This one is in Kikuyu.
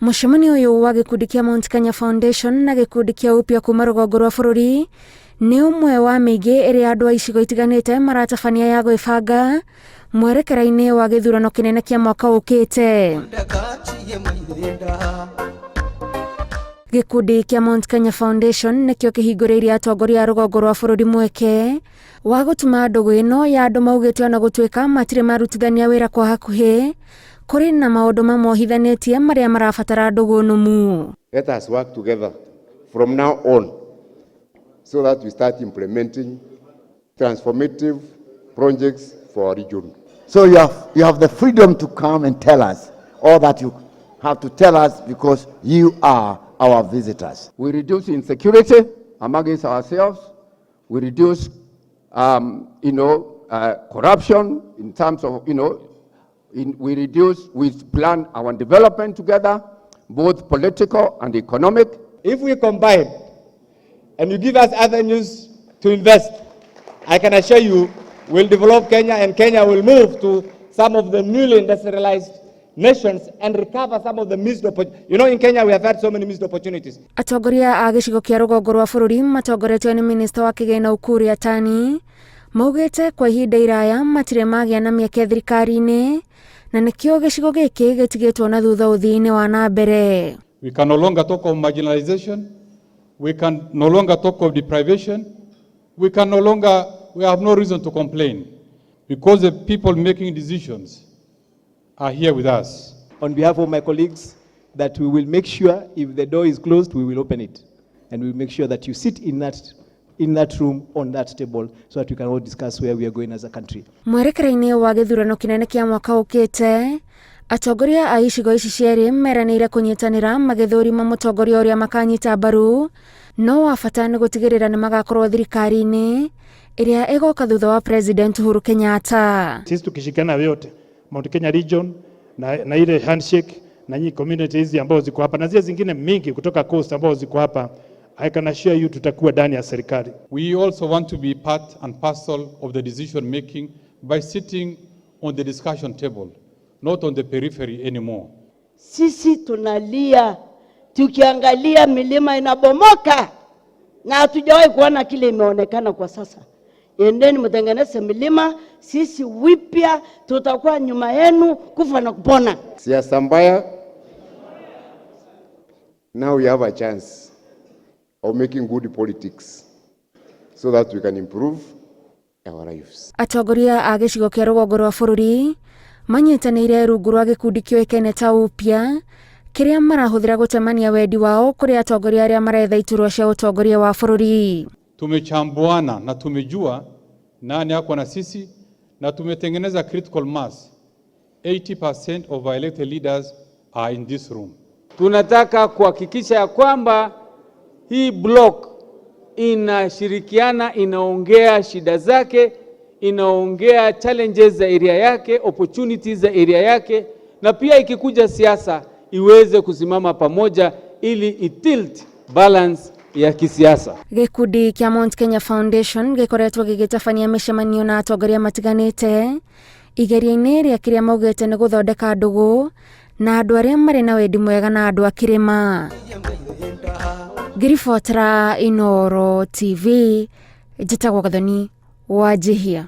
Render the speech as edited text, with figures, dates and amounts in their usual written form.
Mũcemanio ũyũ wa gĩkundi kĩa Mount Kenya Foundation na gĩkundi kĩa Upya kuma rũgongo rwa bũrũri nĩ ũmwe wa mĩingĩ ĩrĩa andũ a icigo itiganĩte maratabania ya gwĩbanga mwerekera-inĩ wa gĩthurano kĩnene kĩa mwaka ũkĩte. Gĩkundi kĩa Mount Kenya Foundation nĩkĩo kĩhingũrĩirie atongoria a rũgongo rwa bũrũri mweke wa gũtuma ndũgũ ĩno ya andũ maugĩte ona gũtuĩka matirĩ marutithania wĩra kwa hakuhĩ, kũrĩ na maũndũ mamohithanĩtie marĩa marabatara ndũgũ nũmu. Let us work together from now on so that we start implementing transformative projects for our region. So you have the freedom to come and tell us all that you have to tell us because you are our visitors. We reduce insecurity amongst ourselves. We reduce corruption in terms of, we plan our development together, both political and economic. If we combine and you give us avenues to invest, I can assure you we'll develop Kenya and Kenya will move to some of the newly industrialized nations and recover some of the missed opportunities. In Kenya we have had so many missed opportunities. Atongoria a gĩcigo kĩa rũgongo rwa bũrũri matongoretio nĩ minista wa kĩgĩna Ukur Yatani maugĩte kwa ihinda iraya matirĩ magĩa na mĩeke thirikari-inĩ na nĩkĩo gĩcigo gĩkĩ gĩtigĩtwo na thutha ũthii-inĩ wa na mbere. We can no longer talk of marginalization. We can no longer talk of deprivation. We can no longer, we have no reason to complain because the people making decisions are here with us. On behalf of my colleagues, that we will make sure if the door is closed, we will open it. And we will make sure that you sit in that room on that table so that we can all discuss where we are going as a country. Mwerekera-inĩ wa gĩthurano kĩnene kĩa mwaka ũkĩte, atongoria a icigo ici cierĩ meranĩire kũnyitanĩra magĩthũrima mũtongoria ũrĩa makanyita mbaru, no wa bata nĩ gũtigĩrĩra nĩ magakorwo thirikari-inĩ ĩrĩa ĩgoka thutha wa President Uhuru Kenyatta. Sisi tukishirikiana wote Mount Kenya Region na ile handshake na nyinyi community hizi ambao ziko hapa na zile zingine mingi kutoka coast ambao ziko hapa, I can assure you tutakuwa ndani ya serikali. We also want to be part and parcel of the decision making by sitting on the discussion table, not on the periphery anymore. Sisi tunalia tukiangalia milima inabomoka na hatujawahi kuona kile imeonekana kwa sasa. Endeni mtengeneze milima, sisi Wipya tutakuwa nyuma yenu kufa na kupona. Siasa mbaya, now we have a chance of making good politics so that we can improve our lives. Atongoria a gĩcigo kĩa rũgongo rwa bũrũri manyitanĩire rungu rwa gĩkundi kĩũĩkaine ta Upya kĩrĩa marahũthĩra gũtemania wendi wao kũrĩ atongoria arĩa maretha iturwa cia ũtongoria wa bũrũri. Tumechambuana na tumejua nani ako na sisi na tumetengeneza critical mass. 80% of our elected leaders are in this room. Tunataka kuhakikisha ya kwamba hii block inashirikiana, inaongea shida zake, inaongea challenges za area yake, opportunities za area yake, na pia ikikuja siasa iweze kusimama pamoja ili itilt balance ya kisiasa. Gĩkundi kĩa Mount Kenya Foundation gĩkoretwo gĩgĩtabania mĩcemanio na atongoria matiganĩte igeria-inĩ rĩa kĩrĩa maugĩte nĩ gũthondeka ndũgũ na andũ arĩa marĩ na wendi mwega na andũ a kĩrĩma. Ngĩribotera Inooro TV, njĩtagwo Gathoni Wanjihia.